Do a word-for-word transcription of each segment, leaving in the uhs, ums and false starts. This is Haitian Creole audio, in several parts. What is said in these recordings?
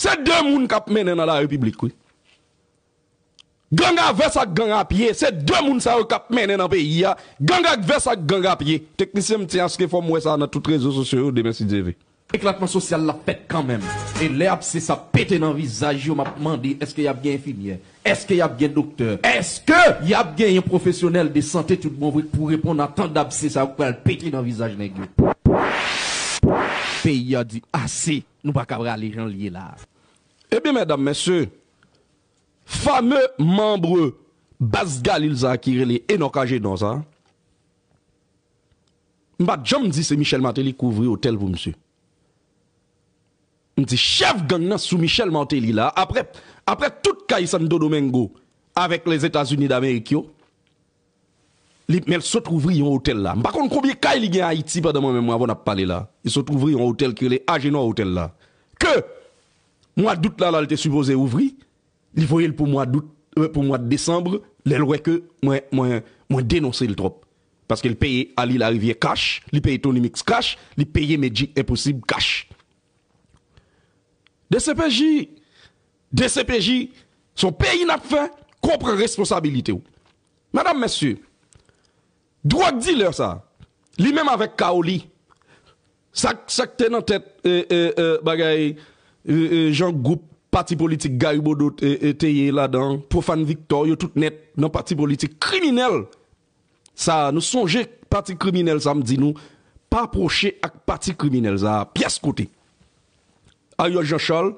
Se de moun k ap mennen nan la repiblik, wi. Gang a vès ak gang a pye, se de moun sa yo k ap mennen nan peyi a. Gang ak vès ak gang a pye. Teknisyen m ti aske fò m wè sa nan tout rezo sosyo yo demen si Dye ve. Eklatman sosyal la fèt kanmenm. E lè abse sa pete nan vizaj yo, m ap mande, èske y ap gen enfimyè? Èske y ap gen doktè? Èske y ap gen yon pwofesyonèl de sante tout bon vre pou reponn a tan dabse sa yo k pral pete nan vizaj nèg yo? Peyi a di ase, nou pa ka prale jan l ye la. Ebyen medam mesye, fame manm baz Galil sa ki rele Enòk Ajenò sa, m pa t janm di se Michel Martelly k ouvri otèl pou misye. M di chèf gang nan sou Michel Martelly la, apre, apre tout kay Santo Domingo avèk Lèzetazini Damerik yo, li, men l sot ouvri yon otèl la. M pa konn konbyen kay li gen Ayiti pandan mwen menm avè w n ap pale la. Li sot ouvri yon otèl ki rele Ajenò Otèl la. Ke mwa dout la, la l te sipoze ouvri, li voye l pou mwa dout, euh, pou mwa desanm, lè l wè ke mwen, mwen, mwen denonse l twòp. Paske l peye Ali Larivière kach, li peye Tony Mix kach, li peye Medjy Enposib kach. D C P J, D C P J, se yon peyi n ap fè, konprann responsabilite w. Medam, mesye, dwòg dilè sa, li menm avèk Kaoli, sa, sa k te nan tèt, e, e, e, bagay, e, e, jan gwoup pati politik Gary Bodeau te, e, te ye ladan, Profane Victor, yo tout nèt nan pati politik kriminèl sa. Nou sonje pati kriminèl sa, m di nou, pa pwoche ak pati kriminèl sa pyès kote. Ariel Jean Charles,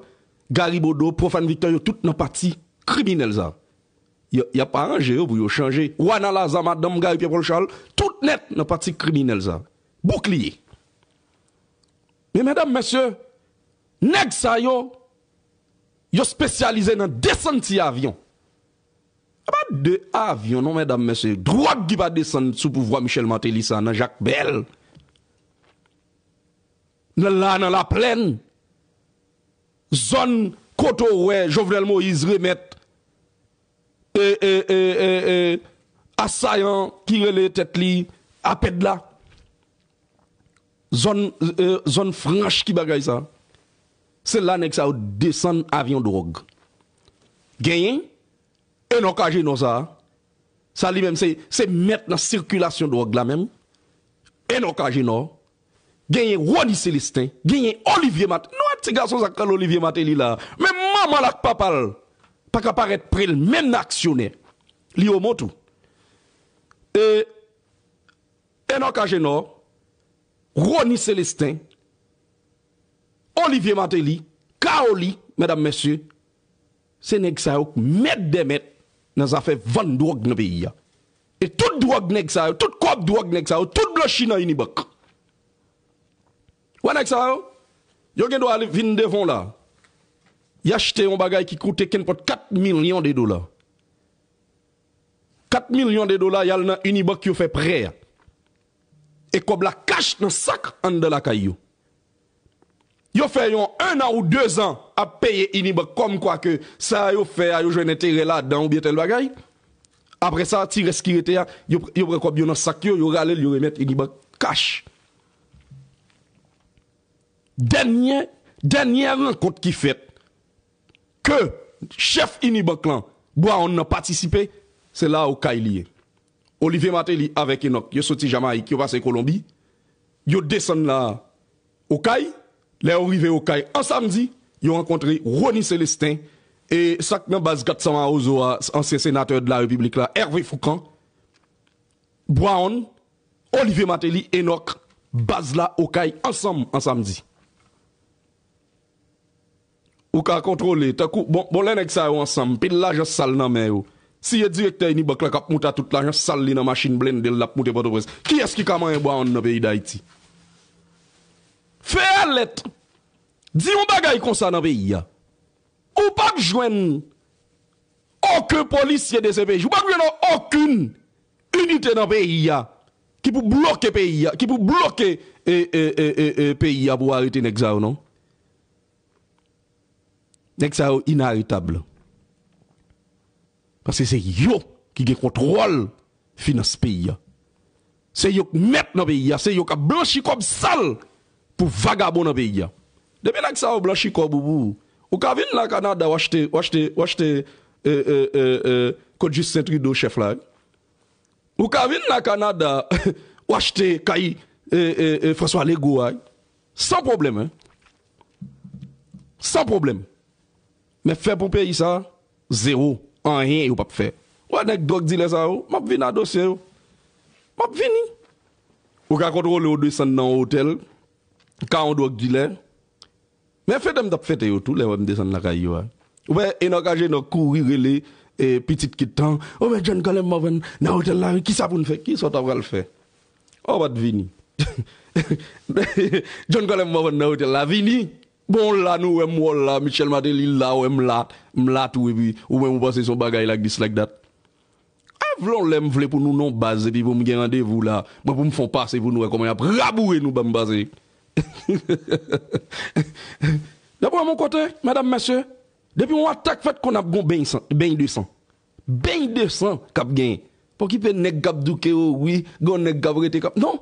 Gary Bodeau, Profane Victor, yo tout nan pati kriminèl sa. Y, y ap aranje yo pou yo chanje. Wana Laza, madanm Gary Pierre Paul Charles, tout nèt nan pati kriminèl sa. Boukliye. Men medam, mesye, nèg sa yo, yo espesyalize nan desann ti avyon. A pa de avyon non, medam, mesye. Dwòg ki pa desann sou pouvwa Michel Martelly sa nan Jakmèl, nan la, nan Laplèn, zòn kote w wè Jovenel Moïse remèt, e, e, e, e, e, asayan ki rele tèt li Apèd la. Zòn, e, zòn franch ki bagay sa. Se la nèg sa yo desann avyon dwòg. Genyen Enòk Ajenò sa. Sa li menm se, se mèt nan sikilasyon dwòg la menm. Enòk Ajenò. Genyen Rony Célestin. Genyen Olivier Mat-, nou wè ti gason sa k rele Olivier Martelly la. Men manman l ak papa l pa ka parèt pre l menm nan aksyonè. Li omon tou. E Enòk Ajenò, Rony Célestin, Olivier Martelly, Kaoli, medam, mesye, se nèg sa yo k mèt dè mèt nan zafè vann dwòg nan peyi a. E tout dwòg nèg sa yo, tout kòb dwòg nèg sa yo, tout blanchi nan Unibank. Wè nèg sa yo, yo gen dwa vin devan w la. Y achte yon bagay ki koute kenpòt kat milyon de dola. Kat milyon de dola, y al nan Unibank, yo fè prè a. E kòb la kach nan sak anndan lakay yo. Yo fè yon ennan ou dezan ap peye Unibank kòmkwa ke sa yo fè a, yo jwenn enterè ladan oubyen tèl bagay. Apre sa, ti rès ki rete a, yo, yo pran kòb yo nan sak yo, yo rale l, yo remèt Unibank kach. Dènye, dènye rankont ki fèt, ke chèf Unibank lan, Brown nan patisipe, se la Okay li ye. Olivier Martelly avèk Enòk, yo soti Jamayik, yo pase Kolonbi, yo desann la Okay. Lè yo rive Okay an samdi, yo rankontre Rony Célestin, e sa k nan baz kat san Mawozo a, ansyen senatè de la Repiblik la, Hervé Fourcand, Brown, Olivier Martelly, Enòk, baz la Okay ansanm an samdi. Ou ka kontwole, tankou, bon, bon, lè nèg sa yo ansanm, pil lajan sal nan men yo. Si e direktè Unibank la k ap moute a tout lajan sal li nan machin blende l, l ap moute Pòtoprens, kiyès ki ka manyen Brown nan peyi Dayiti? Fè alèt! Di yon bagay konsa nan peyi a. Ou p ap jwenn okenn polisye D C P J, ou p ap jwenn okenn inite nan peyi a ki pou bloke peyi a, ki pou bloke, e, e, e, e, e, peyi a pou arete nèg sa yo, non. Nèg sa yo inaretab. Paske se yo ki gen kontwòl finans peyi a. Se yo k mèt nan peyi a, se yo k ap blanchi kòb sal pou vagabon nan peyi a. Depi nèg sa yo blanchi kòb ou pou, Ou ka vin la Kanada, w achte, w achte, w achte, e, e, e, e, kot Justin Trudeau, chèf la, wi. Ou ka vin la Kanada, w achte kay, e, e, e, François Legault a, wi. San pwoblèm, wi. San pwoblèm. Men fè pou peyi sa, zewo. Anyen yo p ap fè. Wè nèg dwòg dilè sa yo, m ap vin a dosye yo. M ap vini. Ou ka kontwole w desann nan yon otèl, ka yon dwòg dilè. Men fete m t ap fete yo tou lè wè m desann lakay yo a. Ou wè Enòk Ajenòk kouri rele, e, pitit ki tan. O men John Colem Morvan nan otèl la, kisa pou n fè? Kisa w ta pral fè? O, w pa t vini. John Colem Morvan nan otèl la, vini. Bon, la nou wè m wè w la, Michel Martelly la, wè m la, m la tou, epi ou menm ou panse se yon bagay like this, like that. A vle yon lè m vle pou nou non baz, epi pou m gen randevou la, mwen pou m fè yon pase pou nou wè kòman y ap raboure nou ban m pase. N ap wè m yon kote, medam, mesye, depi yon atak fèt konn ap gon beny san, beny de san. Beny de san k ap genyen. Pa okipe nèg k ap douke yo, wi, gon nèg k ap rete k ap, non.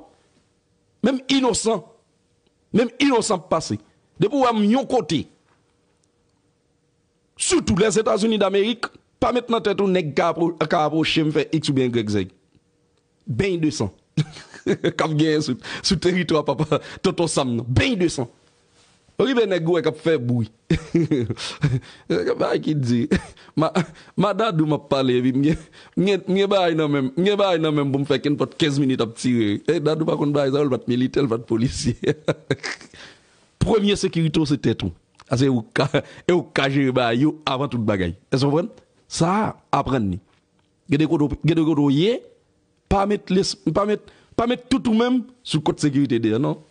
Menm inosan, menm inosan ap pase. Depi w wè m yon kote, sitou Lèzetazini Damerik, pa met nan tèt ou nèg ka apwo-, ka apwoche m fè X oubyen Y zèg. Beny de san k ap genyen sou, sou teritwa papa Tonton Sam nan. Beny de san. Okipe nèg ou wè k ap fè bri. Gen bagay ki di. Ma, ma Dadou m ap pale, epi m gen, m gen, m gen bagay nan men m. M gen bagay nan men m pou m fè kenpòt kenz minit ap tire. E Dadou pa konn bagay sa yo, l pa t militè, l pa t polisye. Premye sekirite w se tèt ou. Ase ou ka, e ou ka jere bagay yo avan tout bagay. Èske w konprann? Sa a, aprann li. Gade kote w, gade kote w ye, pa met les, pa met, pa met tout ou menm sou kont sekirite deyò, non.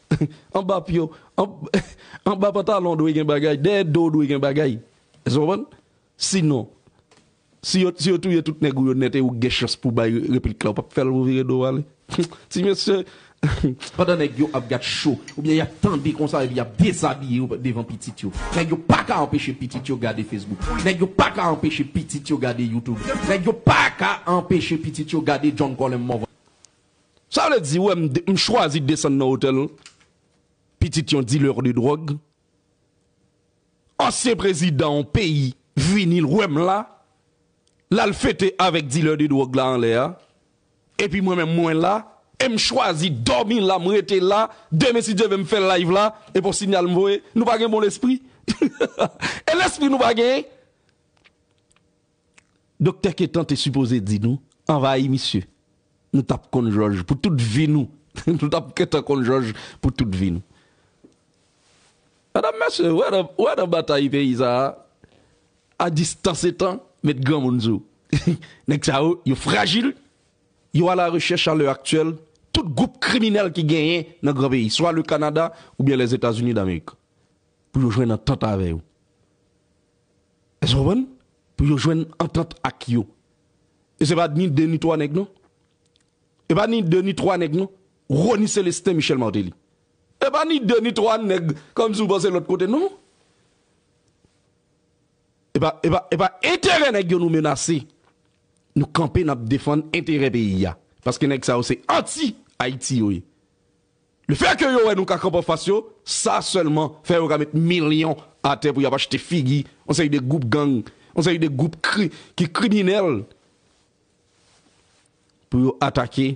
Anba pye w, an-, anba pantalon w dwe gen bagay, dèyè do w dwe gen bagay. Èske w konprann? Sinon, si yo, si yo touye tout nèg ou yo nèt e ou gen chans pou bay replik la, ou p ap fè l pou vire do w ale. Ti mesye, pandan nèg yo ap gad cho, oubyen y ap tande konsa epi y ap dezabiye yo devan pitit yo. Nèg yo pa ka anpeche pitit yo gade Facebook. Nèg yo pa ka anpeche pitit yo gade YouTube. Nèg yo pa ka anpeche pitit yo gade John Colem Morvan. Sa vle di, wè, m de-, m chwazi desann nan otèl pitit yon dilè de dwòg. Ansyen prezidan yon peyi vini l wè m la, l al fete avèk dilè de dwòg la anlè a, epi mwen menm mwen la, e m chwazi dòmi la, m rete la, demen si Dye vle m fè live la, epi yon sinyal m voye, nou pa gen bon lespri? E lespri nou pa genyen? Doktè Ketan te sipoze di nou, anvayi misye. Nou t ap konn jòj pou tout vi nou. Nou t ap gentan konn jòj pou tout vi nou. Medam, mesye, wè nan, wè nan batay peyi sa a, a distans etan, met granmoun sou. Nèg sa yo, yo frajil, yo a la rechèch a lè aktyèl, tout gwoup kriminèl ki genyen nan gran peyi, swa le Kanada oubyen Lèzetazini Damerik, pou yo jwenn antant avè yo. Èske w konprann? Pou yo jwenn antant ak yo. E se pa ni de ni twa nèg, non. E pa ni de ni twa nèg, non. Rony Célestin, Michel Martelly. E pa ni de ni twa nèg, kòmsi w panse lòt kote, non. E pa, e pa, e pa enterè nèg yo nou menase. Nou kanpe, n ap defann enterè peyi a. Paske nèg sa yo se anti-Ayiti yo ye. Lefètke yo wè nou ka kanpe anfas yo, sa sèlman fè yo ka met milyon atè pou y ap achte figi yon seri de gwoup gang, yon seri de gwoup kri-, ki kriminèl pou yo atake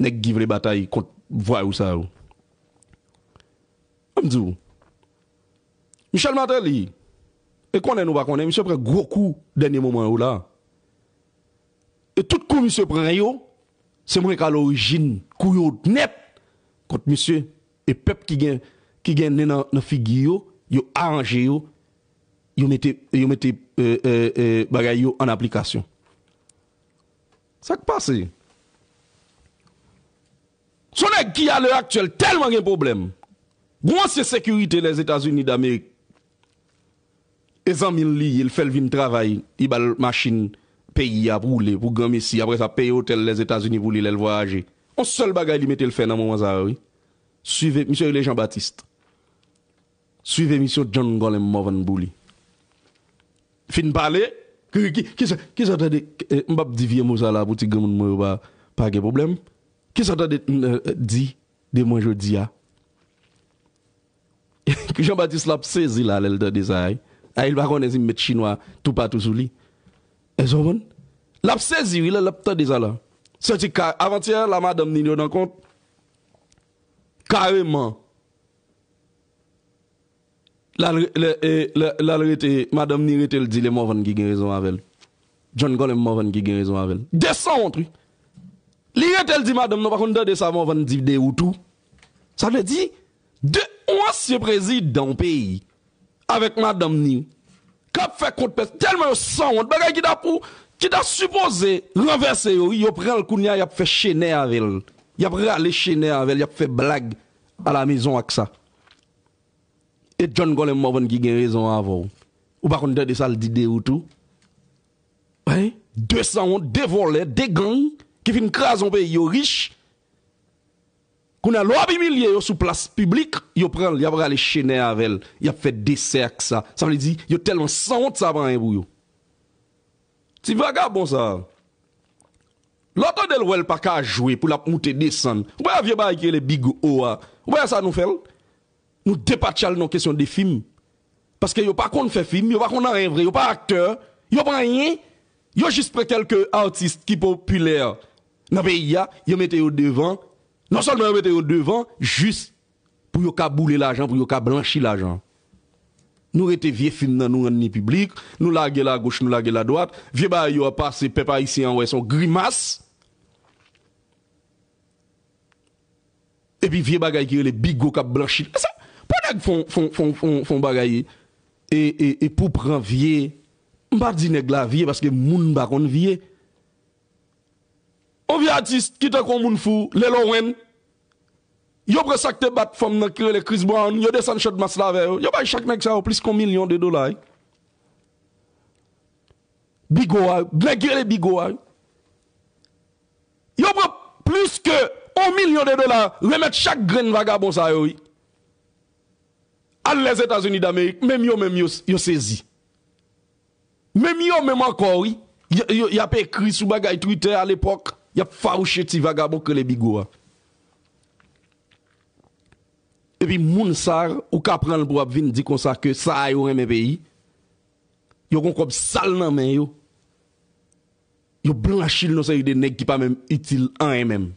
nèg ki vle batay kont vwayou sa yo. An m di w, Michel Martelly, e konnen nou pa konnen, misye pran gwo kou dènye moman yo la. E tout kou misye pran yo, se mwen k a lorijin kou yo nèt kont misye. E pèp ki gen, ki gen nen nan, nan figi yo, yo aranje yo, yo mete, yo mete, e, e, e, bagay yo an aplikasyon. Sa k pase? Se yon nèg ki, a lè aktyèl, tèlman gen pwoblèm. Gon ansyen sekirite Lèzetazini Damerik, e zanmi l li ye, l fè l vin travay, li ba l machin peyi a pou l woule, pou granmesi, apre sa peye otèl Lèzetazini pou li lè l vwayaje. Yon sèl bagay li mete l fè nan moman sa yo, wi. Swiv, misye rele Jean Baptiste. Swiv emisyon John Colem Morvan pou li. Fin pale, ki, ki, kisa, kisa tande, e, m p ap di vye mo sa la pou ti granmoun mwen yo pa, pa gen pwoblèm. Kisa tande, e, di de mwen jodi a? Jean Baptiste la ap sezi la lè l tande sa, wi. A, li pa konnen si m met chinwa toupatou sou li. Èske w konprann? L ap sezi, wi, lè l ap tande sa la. Santi ka, avantyè, la madanm ni yo nan kont. Kareman. L al re- lè- e- lè- l al rete, madanm ni rete, l di le Morvan ki gen rezon avè l. John Colem Morvan ki gen rezon avè l. De sanwont, wi. Li rete, l di madanm nan pa konn tande sa Morvan di de ou tou. Sa vle di, de yon ansyen prezidan yon peyi avèk madanm ni k ap fè kont pès, tèlman yo sanwont, bagay ki ta pou, ki ta sipoze ranvèse yo, wi, yo pran l kounye a, y ap fè chenè avè l. Y ap rale chenè avè l, y ap fè blag a la mezon ak sa. E John Colem Morvan ki gen rezon avè w. Ou pa konn tande sa l di de ou tou? Wi, de sanwont, de vòlè, de gang ki fin kraze yon peyi yo rich. Kounye a, lè w ap imilye yo sou plas piblik, yo pran l, y ap rale chenè avè l, y ap fè desè ak sa. Sa vle di, yo tèlman sanwont, sa pa anyen pou yo. Ti vagabon sa a, lè w tande l, wè l pa ka jwe pou l ap moute desann. Ou pa wè vye bagay ki rele Big O a? Ou pa wè sa nou fè l? Nou depatcha l nan kesyon de fim. Paske yo pa konn fè fim, yo pa konn anyen vre, yo pa aktè, yo pa anyen. Yo jis pran kèlke atis ki popilè nan peyi a, yo mete yo devan. Non sèlman yo mete yo devan, jis pou yo ka boule lajan, pou yo ka blanchi lajan. Nou rete vye fim nan, nou rann li piblik, nou lage l agoch, nou lage l adwat. Vye bagay yo ap pase, pèp ayisyen an wè se yon grimas. Epi vye bagay ki rele Bigo k ap blanchi. Sa, pou nèg fon, fon, fon, fon, fon bagay e, e, e pou pran vye, m pa di nèg la vye paske moun pa konn vye. On vye atis ki tankou on moun fou, Lil Wayne, yo pran sa k te bat fanm nan ki rele Chris Brown, yo desann Channmas la avè yo. Yo bay chak nèg sa yo plis ke yon milyon de dola, wi. Bigo a, nèg ki rele Bigo a, wi. Yo pran plis ke yon milyon de dola, remèt chak grenn vagabon sa yo, wi. Al Lèzetazini Damerik, menm yo menm yo, yo sezi. Menm yo menm ankò, wi. Y, y, y ap ekri sou bagay Twitter a lepòk, y ap fawouche ti vagabon k rele Bigo a. Epi moun sa, ou ka pran l pou w ap vin di konsa ke sa a yo renmen peyi. Yo gon kòb sal nan men yo. Yo blanchi l nan seri de nèg ki pa menm itil anyen menm.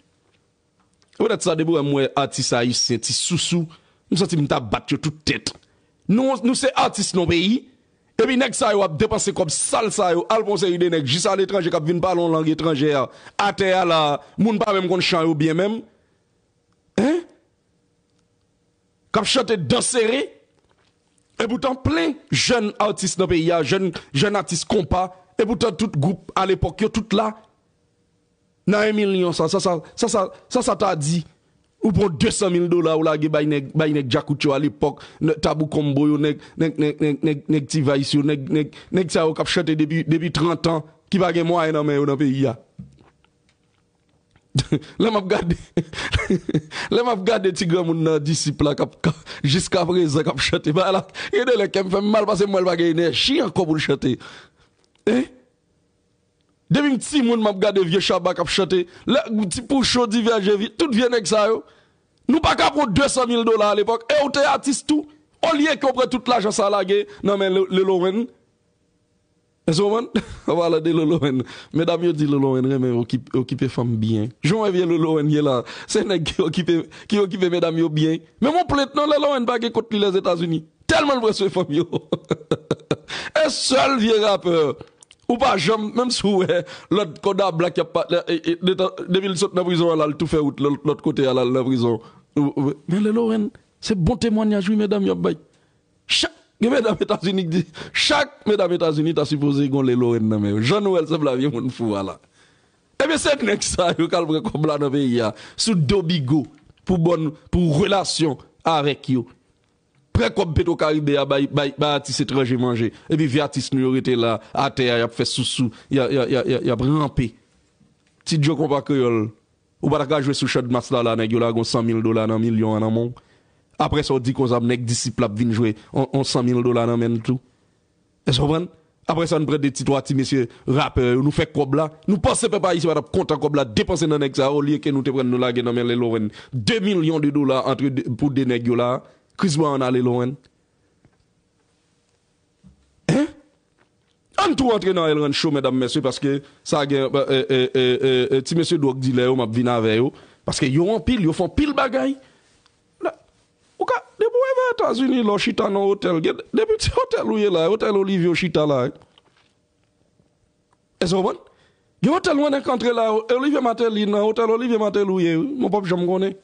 E poutèt sa, depi w wè m wè atis ayisyen, ti sousou, m santi m ta bat yo tout tèt. Nou, nou se atis nan peyi, epi nèg sa yo ap depanse kòb sal sa yo, al pran yon seri de nèg jis aletranje k ap vin pale yon lang etranjè a, atè a la, moun pa menm konn chan yo byen menm. Hein? K ap chante dan sere. Epoutan plen jèn atis nan peyi a, jèn, jèn atis konpa. Epoutan tout gwoup alepòk yo, tout la. Nan yon milyon sa, sa, sa, sa, sa, sa, sa ta di? Ou pran de san mil dola, ou lage bay nèg, bay nèg Djakout yo alepòk, nè-, Tabou Combo yo, nèg, nèg, nèg, nèg, nèg, nèg T-Vice yo, nèg, nèg, nèg sa yo k ap chante depi, depi trant an, ki pa gen mwayen nan men yo nan peyi a. Lè m ap gade, lè m ap gade ti granmoun nan, disip la, k ap, k ap, jiska prezan, k ap chante, ba la, gen de lè kè m fè m mal paske m wè l pa gen enèji ankò pou l chante. Hein? Depi m timoun, m ap gade vye Shabba k ap chante. Lè, ti Poucho, Divèje, vi-, tout vye nèg sa yo. Nou pa ka pran de san mil dola alepòk. E ou te atis tou. Olye ke w pran tout lajan sa lage nan men Lil Wayne. Èske w konprann? An palan de Lil Wayne, medam yo di Lil Wayne renmen okip-, okipe fanm byen. Jan w wè vye Lil Wayne ye la, se nèg ki okipe, ki okipe medam yo byen. Menm yon plent non, Lil Wayne pa gen kont li Lèzetazini. Tèlman l pran swen fanm yo. E sèl vye rapè. Ou pa janm, menm si w wè lòt Kodak Black y ap pa, e, e, detan, depi l sot nan prizon an la, l tou fè wout lòt, lòt kote a la, l nan prizon. Ou, ou, men Lil Wayne, se bon temwanyaj wi medam yo ap bay. Chak, gen medam Etazini ki di, chak medam Etazini ta sipoze gon Lil Wayne nan men yo. Jan nou wè l sanble a vye moun fou a la. Ebyen, se nèg sa yo k al pran kòb la nan peyi a, sou do Bigo, pou bòn, pou relasyon avèk yo. Pran kòb Petro Caribe a, bay, bay, bay atis etranje manje. Epi vye atis nou yo rete la, atè a, y ap fè sousou, y a, y a, y a, y a, y ap ranpe. Ti Djo konpa kreyòl. Ou pa ta ka jwe sou Channmas la, la, nèg yo lage yon san mil dola nan milyon an nan men w. Apre sa, w di konsa, nèg disip la ap vin jwe yon, yon san mil dola nan men l tou. Èske w konprann? Apre sa, nou pran de ti twa ti mesye rapè yo, nou fè kòb la. Nou panse pèp ayisyen pa t ap kontan kòb la depanse nan nèg sa yo, olye ke nou te pran n nou lage nan men Lil Wayne de milyon de dola antre de, pou de nèg yo la, Chris Brown a Lil Wayne. M tou antre nan El Rancho, medam, mesye, paske sa gen, e, e, e, e, e, ti mesye dwòg dilè yo, m ap vin avè yo. Paske yo anpil, yo fè anpil bagay. La, ou ka, depi w rive Etazini, lè w chita nan otèl, gen, depi ti otèl ou ye la, otèl Olivier w chita la. Èske w konprann? Gen otèl mwen nèk antre la, Olivier Martelly, nan otèl Olivier Martelly ou ye, wi. Mwen p ap janm konnen.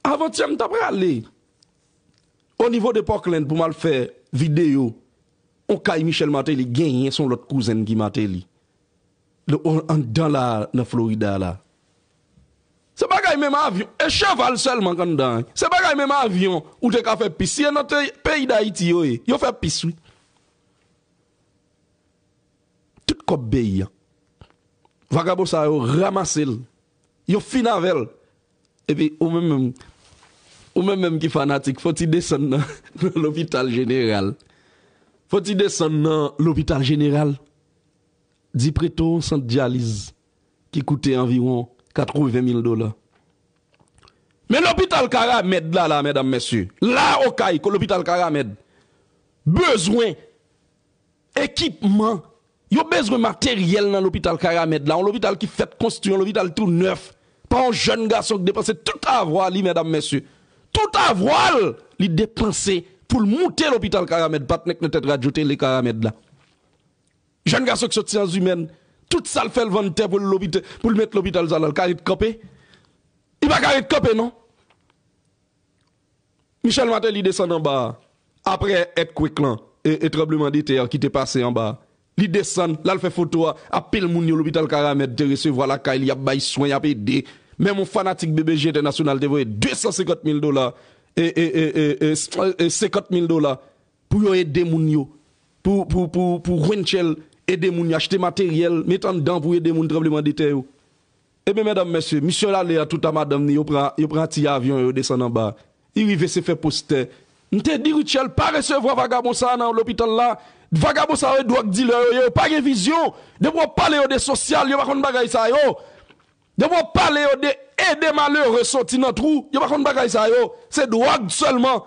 Avantyè m t ap prale o nivo de Parkland pou m al fè videyo. On kay Michel Martelly genyen, se yon lòt kouzen ki Martelly. Anndan la, nan Florida la. Se bagay menm avyon. E cheval sèlman k anndan. Se bagay menm avyon. Ou te ka fè pis. Si e nan peyi Dayiti yo ye, yo fè pis, wi. Tout kòb peyi a. Vagabon sa yo ranmase l. Yo fin avè l. Epi ou menm menm, ou menm menm ki fanatik, fò ti desann nan, nan lopital jeneral. Fò ti desann nan lopital jeneral. Di preto yon sant dyaliz ki koute anviwon katreven mil dola. Men lopital Karamèd la, la, medam, mesye. La, Okay, lopital Karamèd. Bezwen ekipman. Yo bezwen materyèl nan lopital Karamèd la. Yon lopital ki fèt konstwi, yon lopital tou nèf. Pa yon jèn gason ki depanse tout avwa li, medam, mesye. Tout avwa l, li depanse pou l moute lopital Karamèd, patnè k nan tèt radyo tele Karamèd la. Jèn gason ki sot Syans Imèn, tout sa l fè l vann tè pou l lopita-, pou l met lopital sa la, l ka ret kanpe? Li pa ka ret kanpe, non. Michel Martelly desann anba a, apre earthquake lan, e, e tranbleman de tè a ki te pase anba a. Li desann, l al fè foto a, apil moun yo lopital Karamèd te resevwa lakay li, y ap bay swen, y ap ede. Menm yon fanatik B B J Entènasyonal te voye de san senkant mil dola, e, e, e, e, e, e, senkant mil dola pou yo ede moun yo, pou, pou, pou, pou Rachel ede moun yo, achte materyèl, met anndan pou ede moun tranbleman de tè yo. Ebyen, medam, mesye, misye l ale a tout a madanm ni, yo pran, yo pran ti avyon, yo desann anba. Li rive se fè postè. M te di Rachel pa resevwa vagabon sa a nan lopital la. Vagabon sa yo e dwòg dilè yo ye, yo pa gen vizyon. Depi w ap pale yo de sosyal, yo pa konn bagay sa yo. Depi w ap pale yo de ede malere soti nan twou, yo pa konn bagay sa yo. Se dwòg sèlman.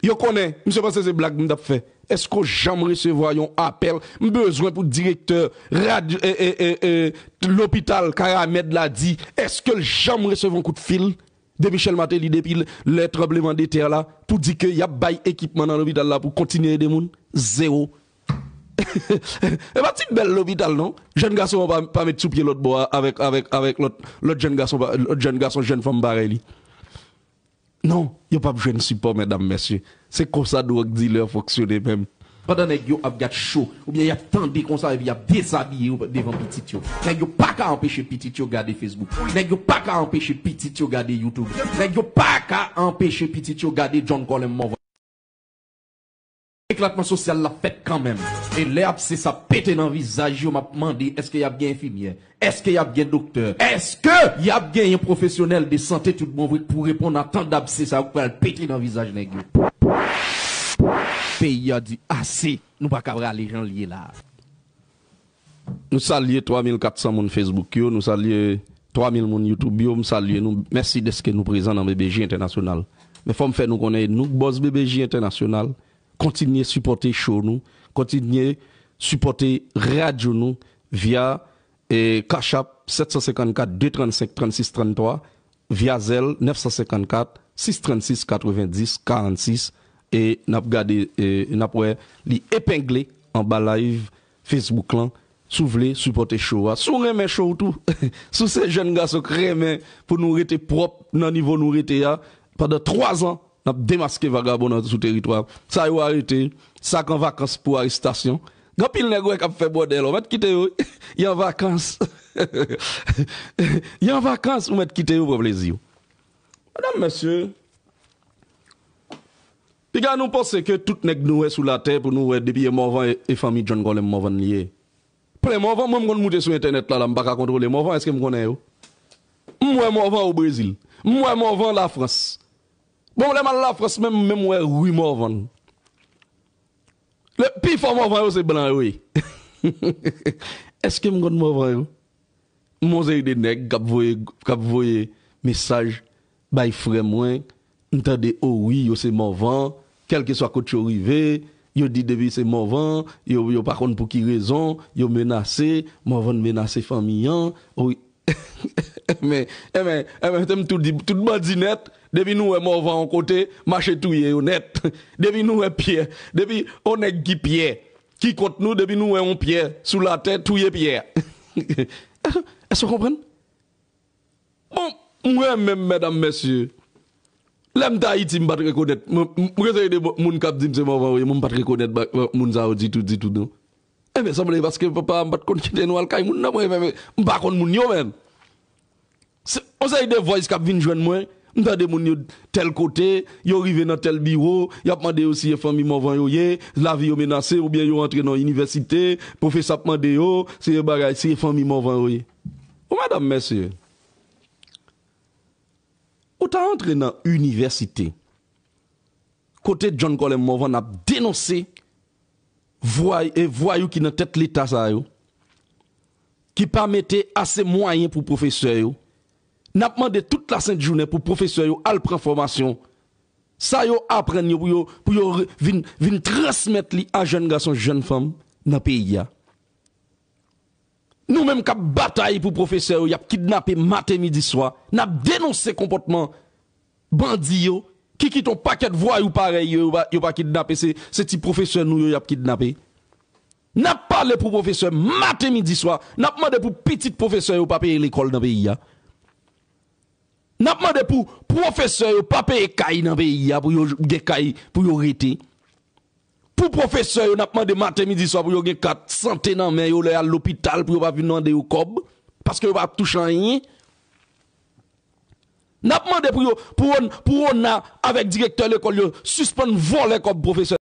Yo konnen, misye panse se blag m t ap fè. Èske w janm resevwa yon apèl? M bezwen pou direktè radyo, e, e, e, e, lopital Karamèd la di, èske l janm resevwa yon kout fil de Michel Martelly depi l-, lè tranbleman de tè la pou di ke y ap bay ekipman nan lopital la pou kontinye ede moun? Zewo. E pa ti bèl lopital, non. Jèn gason an pa, pa met sou pye lòt bò a avèk, avèk, avèk lòt, lòt jèn gason, lòt jèn gason, jèn fanm parèy li. Non, yo p ap jwenn sipò, medam, mesye. Se konsa dwòg dilè fonksyone menm. Pandan nèg yo ap gad cho, oubyen y ap tande konsa epi y ap dezabiye yo devan pitit yo. Nèg yo pa ka anpeche pitit yo gade Facebook. Nèg yo pa ka anpeche pitit yo gade YouTube. Nèg yo pa ka anpeche pitit yo gade John Colem Morvan. Eklatman sosyal la fèt kanmenm. E lè abse sa pete nan vizaj yo, m ap mande, èske y ap gen enfimyè? Èske y ap gen doktè? Èske y ap genyen pwofesyonèl de sante tout bon vre k pou reponn a tan dabse sa yo k pral pete nan vizaj nèg yo? Peyi a di ase, nou pa ka prale jan l ye la a. Nou salye twa mil kat san moun Facebook yo, nou salye twa mil moun YouTube yo, m salye nou. Mèsi dèske nou prezan nan B B J Entènasyonal. Men fò m fè nou konnen, nou k bòs B B J Entènasyonal, kontinye sipòte show nou, kontinye sipòte radyo nou via, e, Cash App sèt san senkannkat de trannsenk trannsis tranntwa, via Zelle nèf san senkannkat sis trannsis katrevenndis karannsis, e n ap gade, e n ap wè li epengle anba live Facebook lan. Si w vle sipòte show a, si w renmen show tou, si w se jèn gason k renmen pou nou rete pwòp nan nivo nou rete a, pandan twa zan, n ap demaske vagabon nan sou teritwa. Sa yo arete, sa k an vakans pou arestasyon. Gen anpil nèg ou wè k ap fè bòdèl, ou mèt kite yo, y an vakans. Y an vakans, ou mèt kite yo pran plezi yo. Medam, mesye, piga nou panse ke tout nèg nou wè sou latè pou nou wè depi e Morvan e, e fanmi John Colem Morvan li ye. Plen Morvan, mwen m konn moute sou entènèt la, la m pa ka kontwole Morvan, èske m konnen yo? M wè Morvan o Brezil. M wè Morvan Lafrans. Bon, lè m al Lafrans, menm, menm wè ri Morvan. Le, pi fò Morvan yo se blan yo ye. Èske m konn Morvan yo? M wè yon seri de nèg k ap voye, k ap voye mesaj bay frè mwen. M tande, o wi, yo se Morvan. Kèlkeswa kot yo rive, Yo di depi se Morvan, yo, yo pa konn pou ki rezon, yo menase, Morvan menase fanmi an. Wi. Men, men, men, te m tou di, tout bandi nèt, depi nou wè Morvan yon kote, mache touye yo nèt. Depi nou wè Pyè, depi yon nèg ki Pyè, ki kont nou, depi nou wè yon Pyè sou latè, touye Pyè. Èske w konprann? Bon, mwen menm, medam, mesye, lè m t Ayiti, m pa t rekonèt. Mwen, m, mwen se de moun k ap di m se Morvan yo ye, mwen m pa t rekonèt ba- moun sa yo ditou, ditou, non. Enben, sanble paske papa m pa t konn kite nou al kay moun nan, mwen, men, men, m pa konn moun yo menm. Se, on seri de voice k ap vin jwenn mwen, m tande moun yo tèl kote, yo rive nan tèl biwo, y ap mande yo si e fanmi Morvan yo ye, lavi yo menase, oubyen yo antre nan inivèsite, pwofesè ap mande yo, si e bagay, si e fanmi Morvan yo ye. O medam, mesye, ou ta antre nan inivèsite, kote John Colem Morvan ap denonse vway, e vwayou ki nan tèt leta sa yo, ki pa mete ase mwayen pou pwofesè yo. N ap mande tout lasent jounen pou pwofesè yo al pran fòmasyon. Sa yo aprann yo pou yo, pou yo re- vin, vin transmèt li a jèn gason, jèn fanm nan peyi a. Nou menm k ap batay pou pwofesè yo, y ap kidnape maten, midi, swa. N ap denonse konpòtman bandi yo, ki kite yon pakèt vwayou parèy yo, yo pa, yo pa kidnape, se, se ti pwofesè nou yo y ap kidnape. N ap pale pou pwofesè maten, midi, swa. N ap mande pou pitit pwofesè yo pa peye lekòl nan peyi a. N ap mande pou pwofesè yo pa peye kay nan peyi a, pou yo gen kay pou yo rete. Pou pwofesè yo, n ap mande maten, midi, swa pou yo gen kat sante nan men yo lè y al lopital, pou yo pa vin mande yo kòb, paske yo pa ap touche anyen. N ap mande pou yo, pou, pou ona avèk direktè lekòl yo sispann vòlè kòb pwofesè.